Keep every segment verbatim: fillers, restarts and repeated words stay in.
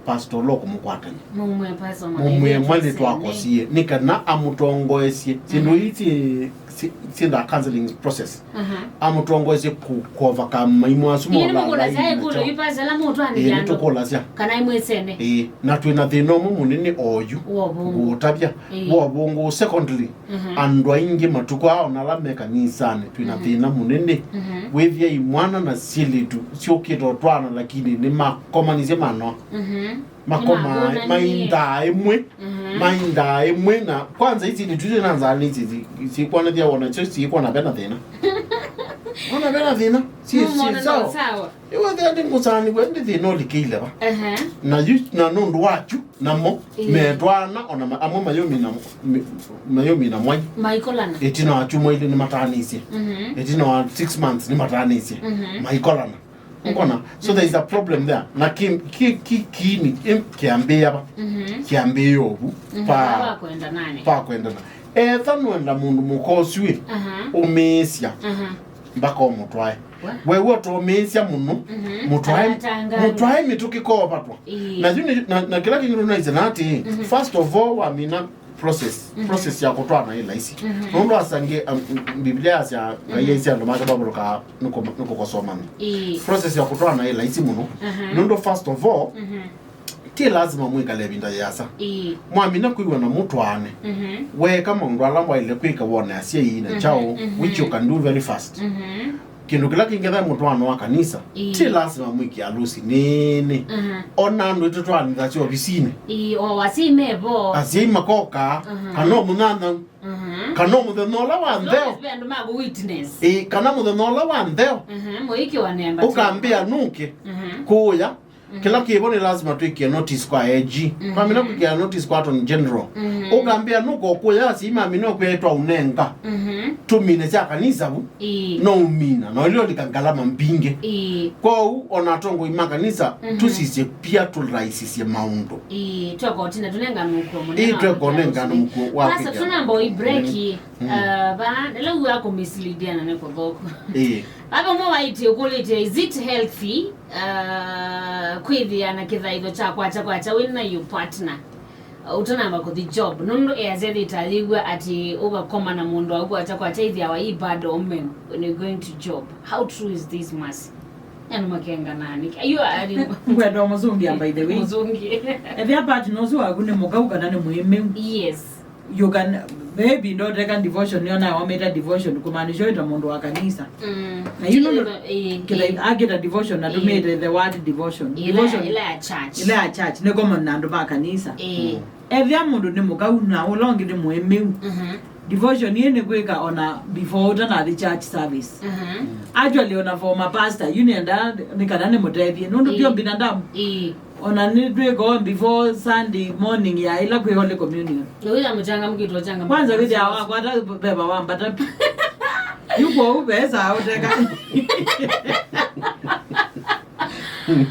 Pastor ũla ũkũmũkwatany'a. Mũmwĩe pastor mwa nĩtwakosie nĩ kana amũtongoesye syĩndũ ii syĩ- syĩ- syĩndaa counseling process. Amũtongoesye ku- kuovaka maimũ asu. Ĩĩ, nĩmũkũlasya ĩkũlyo yu pastor ala mũtwanĩthya andũ nĩtũkũlasya. Kana imwĩsene. Ĩĩ, na twĩ na thĩna ũmwe mũnene oyu. Wovũngũ. Ngũũtavya. Ĩĩ. Wovũngũ. Secondly, andũ aingĩ matukũ aa ona ala me kanisanĩ twĩ na thĩna mũnene. Wĩthĩa imwana na syĩlĩtu syũkĩte ũtwana lakini nĩmakomanisye manoa. Makomaa maindaa ĩmwe. Maindaa ĩmwe na kwanza ici nĩtu syĩnanzaa nĩsĩ syĩkwonethya wona syo syĩkwona vena thĩna. Ona vena thĩna. Syĩ- syĩ sawa. Ĩwethĩa ndĩ mũsani we ndĩ thĩna ũlikĩile va. Na yu na nũndũ wakyu namo metwaana ona ma- amwe mayũmina mi- mayũmina mwai. Maikolana. Ĩtina wa kyumwa ilĩ nĩmataanĩisye. Ĩtina wa six months nĩmataanĩisye. Maikolana. Ũkona? So there is a problem there. Na ki ki ki kiini im- kĩambĩĩa va. Kĩambĩĩa ũvu. Pa kwendana. Etha nũenda mũndũ mũka ũsu ĩ, ũmĩĩsya mpaka ũmũtwae. Wew'a ũtomĩĩsya mũno. Mũtwae. Mũtwae mĩtũkĩ koovatwa. Na yu nĩ- na- na kĩla kĩngĩ tũnaisye na atĩ first of all wamina process process ya kũtwaana ĩ laisi. Nũndũ asange Biblia yasya Ngai aisye andũ make mavũlũkaa nĩ kũkosomana. Process ya kũtwaana ĩ laisi mũno. Nũndũ first of all ti lazima mwĩkale ĩvinda yĩasa. Mwamina kwĩw'a na mũtwaane. Weeka maũndũ ala mwaĩle kwĩka wone asyai na kyaũ, which you can do very fast. Kĩndũ kĩla kĩngĩ thaĩ mũtwaano wa kanisa, ti lasima mwĩkĩa lũsi nĩnĩ. Ona andũ ĩtũtwaanĩthasya ovisinĩ. Ĩĩ, o asyai mevo. Asyai makokaa, kana o mũnyanyaũ, kana o mũthenya ũla wa ntheo. Andũ ma witness. Ĩĩ, kana mũthenya ũla wa ntheo. Mũiki wa nemba. Ũkambĩa nũke kũũya. Kĩla kĩvo nĩ lasima twĩkĩe notice kwa A G. Twamina kwĩkĩa notice kwa Attorney General. Ũkambĩa nũkokũya asyai mamina ũkwĩa twaũnenga. Tũmine sya kanisa vu. Ĩĩ. No ũmina. Na ũlĩolika ngalama mbingĩ. Ĩĩ. Kwoou ona atongoi ma kanisa tũsisye pia tũlaisisye maũndũ. Ĩĩ, tweka ũtina tũnengane mũkuo mũnene. Ĩĩ, tweka ũnengane mũkuo wa kwĩkĩa. Sasa tunamba ũi break. Uh, va nĩla uwa kũmisleadiana nĩ kũthũku. Ĩĩ. Vava ũmwe waĩtye ũkũlĩtye, is it healthy uh, kwĩthĩa na kĩthaitho kya kwakya kwakya wĩ na your partner ũtanamba kũthi job? Nũndũ easya thĩta yĩw'a atĩ ũkakoma na mũndũ waku kwakya kwakya ĩthĩawa ĩ bad omen when you're going to job. How true is this, Mercy? Andũ makenganaa nĩkĩ? Ayu ari ngwenda ũmũzũngĩa, by the way. Mũzũngĩ. Ethĩa partner ũsu waku nĩ mũkau kana nĩ mũĩmĩu. Yes. You can maybe ndoteka devotion nĩona wamĩta devotion kumaanisha ũĩta mũndũ wa kanisa. Mm. Na you know, eh, akĩta devotion na tumĩte the word devotion. Devotion ila ya church. Ila ya church nĩko na andũ ma kanisa. Eh. Ethĩa mũndũ nĩ mũkau na ũla ũngĩ nĩ mũĩmĩu. Mhm. Devotion ĩĩ nĩ kwĩka ona before ũtanathi church service. Mhm. Actually ona for my pastor you nenda nĩ kana nĩ mũtethie nũndũ pio binadamu. Eh. Ona nĩtwĩkoo before Sunday morning ya ĩla kwĩ Holy Communion. Nĩwĩtha mũchangamkĩtwe uchangamka. Kwanza wĩthĩa wakwata veva wambata pi. Yu kwoou vesaa ũteka.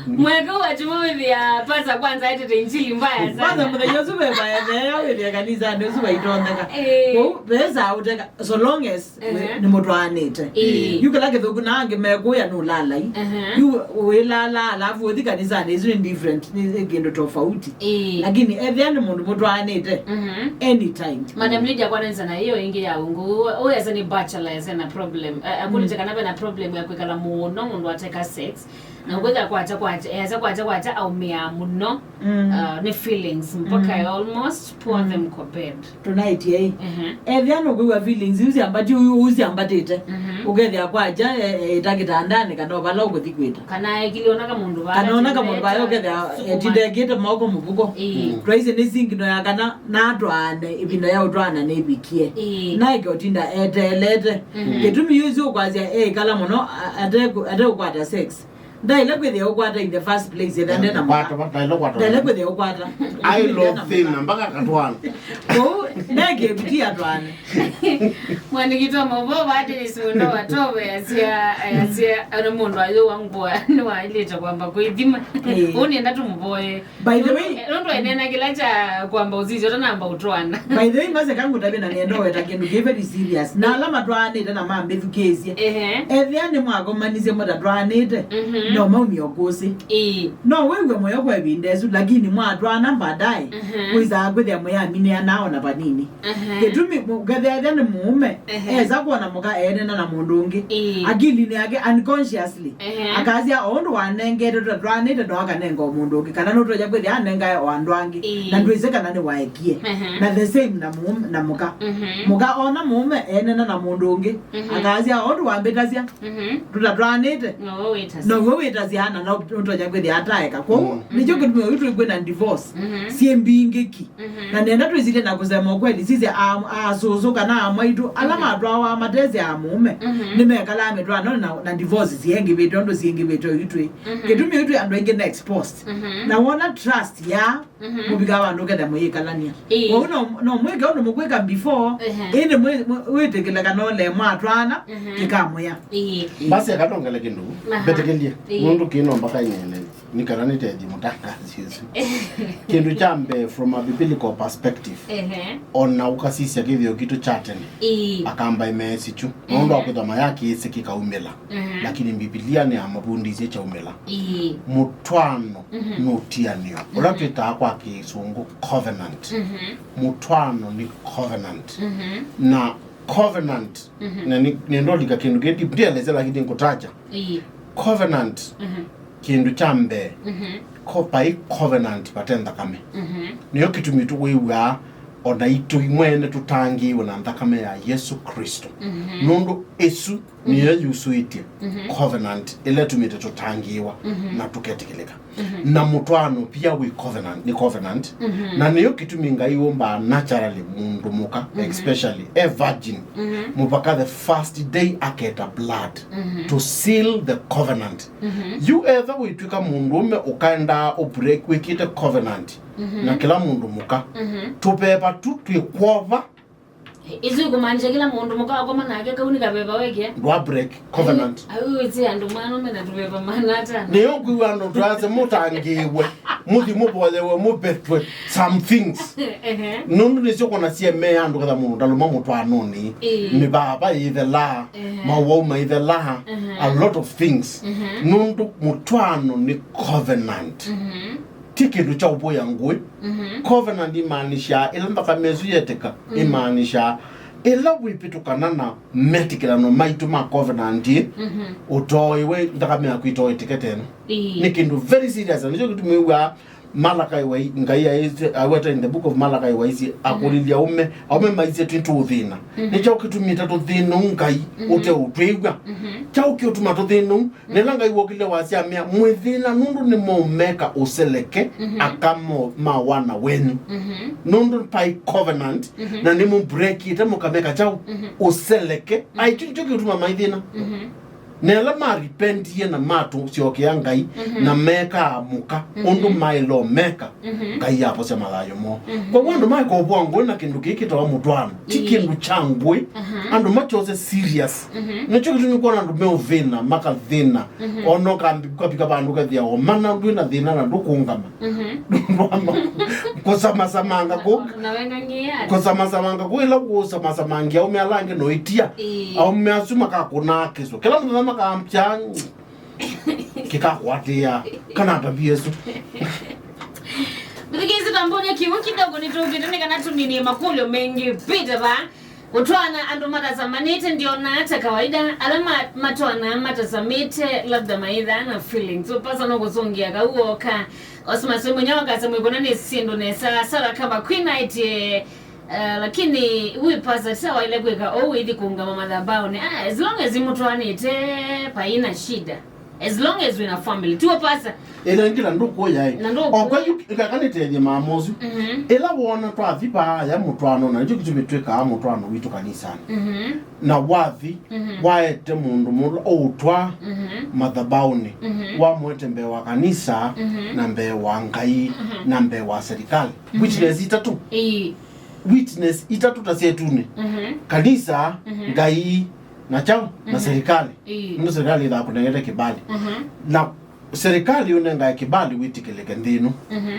Mweka wa chuma wĩthĩa pasa kwanza etete injili mbaya sana. Kwanza mũthenya ũsu veva ethea wĩthĩa kanisanĩ ũsu vaitonyeka. Eh. Kwoou vesaa ũteka so long as Ehe. Nĩ mũtwaanĩte. Ĩĩ. Yu kĩla kĩthũku na angĩ mekũya nũlalai. Ehe. Yu wĩlala alafu ũthi kanisanĩ, isu nĩ different, nĩ kĩndũ tofauti. Ĩĩ. Lakini ethĩa nĩ mũndũ mũtwaanĩte, mhm, anytime. Madam Lydia, kwananisa na hiyo ĩngĩ ya ungu, ũyasa nĩ bachelor, yasa na problem. Eh, akũlĩte kana vena problem ya kwĩkala mũno mũndũ ateka sex. Na ũkwĩthĩa kwakya kwakya, easya kwakya kwakya aumĩaa mũno, mm, uh, nĩ feelings mpaka, mm, almost pour, mm, them kwa bed. Tonight, eh. Ehe. Ethĩa nũkwĩw'a feelings iu syambati ũu syambatĩte. Mhm. Ũkethĩa kwakya, e, e, ĩta kĩtandanĩ kana o vala ũkũthi kwĩta. Kana ekile ona kamũndũ vaya. Kana ona kamũndũ vaya ũkethĩa, e, tindekĩte moko mũvuko. Ĩĩ. Mm. Twaisye nĩ singino ya kana natwaane, ĩvinda ya ũtwaana nĩvikie. Ĩĩ. Naeke ũtinda eteelete. Mhm. Kĩtumi yu isu ũkwasya eĩkala mũno, a-, ate-, ateũkwata sex. Ndaĩle kwĩthĩa ũkwata in the first place, etha ndena mũka. Ndaĩle kwĩthĩa ũkwata. I love thĩna mpaka katwana. Kwoou, Neke bitia twane. Mwandĩki wa maũvoo wa Dennis Mwendo wa Tove asya, asya, ona mũndũ ayũwa ngũa nĩwaĩlĩte kwamba kwĩthima. Ĩĩ. Ũu nĩenda tũmũvoye. By the way, nũndũ enena kĩla kya kwamba ũsisya ũtanamba ũtwana. By the way, mase kangũtavye na nĩenda weta kĩndũ kĩ very serious. Na ala matwaanĩte na mambĩthukĩĩsye. Ehe. Ethĩa nĩmwakomanisye mũtatwaanĩte, mhm, no maumie ũkũsĩ. Ĩĩ. No wĩw'e mũyo kwa ĩvinda ĩsu, lakini mwatwaana baadaye, mhm, kwĩsaa kwĩthĩa mũyaminĩanaa ona vanini. Ehe. Kĩtumi, kethĩa nĩ mũũme, ehe, esa kwona mũka eenena na mũndũ ũngĩ. Ĩĩ. Akilinĩ yake unconsciously. Ehe. Akasya, o ũndũ wanengete tũtatwaanĩte no akanenga o mũndũ ũngĩ, kana nũtonya kwĩthĩa anengae o andũ angĩ. Ĩĩ. Na ndwĩsĩ kana nĩwaekie. Ehe. Na the same na mũũme, na mũka. Mhm. Mũka ona mũũme eenena na mũndũ ũngĩ. Mhm. Akasya, o ũndũ wambĩtasya, mhm, tũtatwaanĩte. Now'o wĩtasya. Now'o wĩtasya, na no ũtonya kwĩthĩa ataeka. Kwoou, mm, nĩkyo kĩtumi oyu twĩkwĩ na divorce. Mhm. Syĩ mbingĩki. Mhm. Na nenda twĩsĩlye na kũsema ũkweli, sisya a, asũsũ kana amwaitũ ala, mhm, matwawa matesĩ a mũũme, mhm, nĩmekalaa mĩtwaanonĩ na, na divorce syĩngĩvĩte ũndũ syĩngĩvĩte oyu twĩ. Mhm. Kĩtumi oyu twĩ andũ aingĩ na exposed. Mhm. Na wona trust ya, mhm, mũvika vandũ ketha mũyĩkalania. Ĩĩ. Ũu no, no mwĩke ũndũ mũkwĩka before, ehe, ĩndĩ mwĩ, mwĩ, wĩtĩkĩle kana ũle mwatwaana, mhm, kĩkamũya. Ĩĩ. Basi akanongele kĩndũ. Aha. Mbetĩkĩlye. Ĩĩ. Nũndũ kĩno mpaka inene. Nĩ kana nĩtethye mũtangaasi ũsu. Kĩndũ kya mbee, from a biblical perspective, ehe, ona ũkasisya kĩthĩo kitũ kya tene, ĩĩ, akamba ĩmeesĩ kyu. Nũndũ wa, ehe, kwĩthwa mayakĩĩsĩ kĩkaumĩla. Ehe. Lakini Mbivilia nĩyamavundisye kyaumĩla. Ĩĩ. Mũtwaano, mhm, nĩ ũtianĩo. Ũla, mhm, twĩtaa kwa Kĩsũngũ covenant. Mhm. Mũtwaano nĩ covenant. Mhm. Na covenant, mhm, na nĩ, nĩndolika kĩndũ kĩ deep, ndielesya lakini ngũtaja. Ĩĩ. Covenant, mhm, kĩndũ kya mbee, mhm, ko vai covenant vate nthakame. Mhm. Nĩyo kĩtumi tũwĩw'aa ona itũ imwene tũtangĩĩwe na nthakame ya Yesu Kristo. Mhm. Nũndũ ĩsu nĩyo, mhm, yusũĩtye, mhm, covenant ĩla ĩtumĩte tũtangĩĩwa, mhm, na tũketĩkĩlĩka. Mhm. Na mũtwaano pia wĩ covenant, nĩ covenant. Mhm. Na nĩyo kĩtumi Ngai ũmbaa naturally mũndũ mũka, mhm, especially e virgin, mhm, mũvaka the first day aketa blood, mhm, to seal the covenant. Mhm. Yu etha wĩtw'ĩka mũndũũme ũkaendaa ũ break wĩkĩte covenant, mhm, na kĩla mũndũ mũka, mhm, tũveva tu twĩ kwova. Isu ikumaanisha kila mũndũ mũka wakoma nake kau nĩ kaveva weke. Ndwa break covenant. Ayu wĩsĩ andũ mano mena tũveva mana atano. Nĩyo kwĩw'a andũ twase mũtangĩĩwe, mũthi mũvoyewe, mũvetwe some things. Ehe. Nũndũ nĩsyo kona siemea andũ ketha mũndũ ndalũma mũtwaanonĩ. Ĩĩ. Mĩvava ĩithelaa, ehe, mawau maithelaa, ehe, a lot of things. Mhm. Nũndũ mũtwaano nĩ covenant. Mhm. Ti kĩndũ kya ũvũya ngũĩ. Mhm. Covenant imaanishaa ĩla nthakame ĩsu yetĩka, mhm, imaanishaa ĩla wĩvĩtũkana na metĩkĩlano maitũ ma covenant, mhm, ũtoĩwe, nthakame yaku ĩtoĩtĩke tena. Ĩĩ. Nĩ kĩndũ very serious, na nĩkyo kĩtumi wĩw'aa Malakai wai-, Ngai aisye, aweta in the book of Malachi waisye, mhm, akũlilye aũme, aũme maisye, "Nĩtũũthĩna." Mhm. Nĩ kyaũ kĩtumĩte tũthĩnũu Ngai, mhm, ũteũtwĩw'a? Mhm. Kyaũ kĩũtuma tũthĩnũu? Na ĩla Ngai wokile wasya, amea, "Mwĩthĩna nũndũ nĩmũũmeka ũseleke, mhm, aka mo-, ma wana wenyu." Mhm. Nũndũ by covenant, mhm, na nĩmũbreakĩte mũkameka kyaũ? Mhm. Ũseleke. Mhm. Ai, kyu nĩkyo kĩũtuma maithĩna. Mhm. Na ĩla maripentie na matũsyokea Ngai, mhm, na mekaa mũka, mhm, ũndũ maĩloo meka, mhm, Ngai avosya mathayũ moo. Mhm. Kwoou andũ maeka ũvũa ngũĩ na kĩndũ kĩĩ kĩtawa mũtwaano. Ti, ĩĩ, kĩndũ kya ngũĩ. Aha. Andũ makyose serious. Mhm. Nĩkyo kĩtumi kwona andũ meũthĩna, makathĩna. Mhm. Ona ũkavika vandũ ũkethĩa o mana ndwĩ na thĩna na ndũkũngama. Mhm. Kũsamasamanga kũ-, na weng'ang'ie ati. Kũsamasamanga kũ ĩla kũsamasamangia aũme ala angĩ no ĩtia. Ĩĩ. Aũme asu makakũnaa kĩsũ. Kĩla mũthenya makambya kĩkakwatĩa kana atambia ĩsu. Mũthikĩĩsya, tambonya kiugo kidogo nĩtũkĩte nĩ kana tũninie makũlyo mengĩ. Peter va, kũtwaana andũ matasamanĩte ndiona ta kawaida. Ala ma-, matwaana matasamĩte labda maithaa na feelings. So pasa no kũsũngĩa kau oka. Osmas mũnyawa kasa mwĩkona nĩ syĩndũ nesa. Sara kama Queen aĩtye, eh, lakini wĩ pasa tisa waile kwĩka ũu wĩthi kũngama mathabaũnĩ. Ah, as long as mũtwaanĩte paina shida. As long as wĩna family. Tiwe pasa. Ĩla ĩngĩ na ndũkũya ĩ. Na ndũkũya. Okwa yu ĩkakanĩtethye mamosu. Mhm. Ĩla wona twathi paaya mũtwaano, na nĩkyo kĩtumi twĩkaa mũtwaano witũ kanisanĩ. Mhm. Na wathi, mhm, waete mũndũ mũla ũũtwaa, mhm, mathabaũnĩ, mhm, wamũete mbee wa kanisa, mhm, na mbee wa Ngai, mhm, na mbee wa serikali. Mhm. Witness itatũ. Ĩĩ. witness itatũ ta sya ĩtunĩ. Mhm. Kanisa, mhm, Ngai, na kyaũ, na, mhm, serikali. Ĩĩ. Nũndũ serikali ĩthaa kũnengete kĩbali. Mhm. Na serikali yũnengae kĩbali wĩtĩkĩlĩke nthĩ ĩno. Mhm.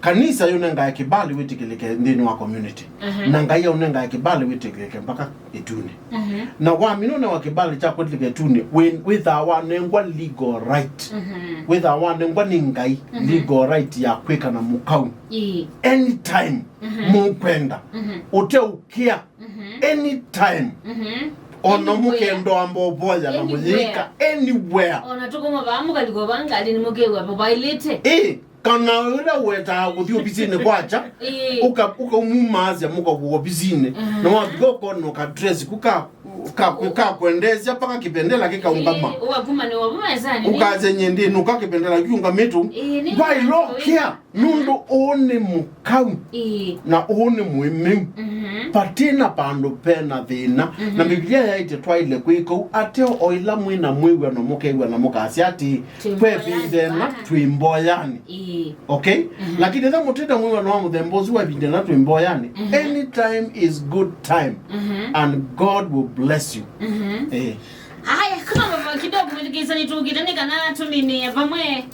Kanisa yũnengae kĩbali wĩtĩkĩlĩke nthĩnĩ wa community. Mhm. Na Ngai aũnengae kĩbali wĩtĩkĩlĩke mpaka ĩtunĩ. Mhm. Na wamina ũnewa kĩbali kya kwĩtĩkĩlĩka ĩtunĩ, wĩ-, wĩthaa wanengwa legal right. Mhm. Wĩthaa wanengwa nĩ Ngai, mhm, legal right ya kwĩka na mũkau. Ĩĩ. Anytime, mhm, mũkwenda. Mhm. Ũteũkĩa. Mhm. Anytime. Mhm. Ona, anywhere, mũkenda wamba ũvoya na, anywhere, mũyĩka anywhere. Ona tũkũma vaa mũkaliko vaa ngalĩ nĩ mũkew'a vailĩte. Ĩĩ, kana ũla wetaa kũthi ovisinĩ kwakya, ĩĩ, ũka-, ũkaumumaasya mũkavua ovisinĩ. Mhm. Na wavika ũkona ka dress ku ka, ka, ka kwendeesya mpaka kĩvendela kĩkaũngama. Ĩĩ, ũkakumanĩwa vau mesanĩ. Ũkasya nyie ndĩnũka kĩvendela kĩũngamĩtũ. Ĩĩ, nĩ. Why look here? Nũndũ ũũ nĩ mũkau. Ĩĩ. Na ũũ nĩ mũĩmĩu. Mhm. Vati na vandũ ve na thĩna. Mhm. Na Mbivilia yaĩtye twaĩle kwĩka ũu, ateo o ĩla mwĩ na mwĩw'ano mũkew'a na mũkasya atĩĩ, twĩ mboyanĩ, ve ĩvinda ĩna vaa twĩ mboyanĩ. Ĩĩ. Okay? Mhm. Lakini ĩtha mũtĩ na mwĩw'ano wa mũthemba ũsu wa ĩvinda ĩna twĩ mboyanĩ, mhm, anytime is good time. Mhm. And God will bless you. Mhm. Ĩĩ. Haya, kama mama kidogo, mwĩthukĩĩsya nĩtũkĩte nĩ kana tũminĩe vamwe.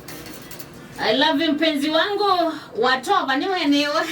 I love you, mpenzi wangu, watova nĩ wenewe.